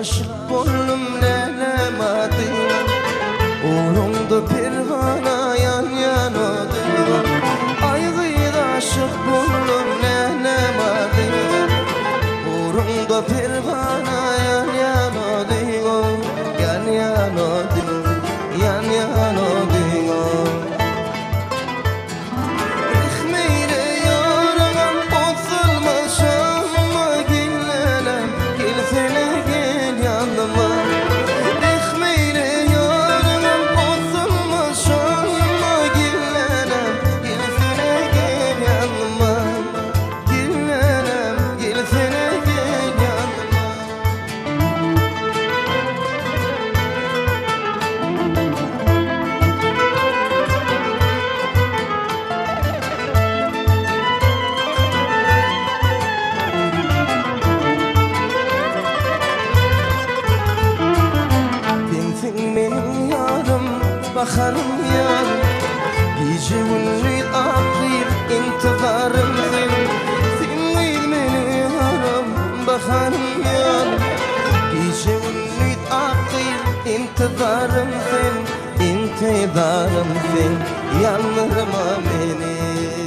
aşyk boldum lälem adyňa Ugrunda perwana ýanýan oduňa Aý gyz aşyk boldum lälem adyňa Ugrunda perwana ýanýan oduňa Ýanýan oduňa Ýanýan oduňa Rehmeýle ýaryňam osulma şamyma Gelnenem gelsene gel ýanyma Rehmeýle ýaryňam osulma şamyma Gelnenem gelsene gel ýanyma Gelnenem gelsene gel ýanyma. Sensiň meniň ýarym, baharym ýarym, Gije-gündiz ak gyz intizarym sen. Sen gyz meniň ýarym, baharym ýarym, Gije-gündiz ak gyz intizarym sen, Intizarym sen, ýandyrma meni.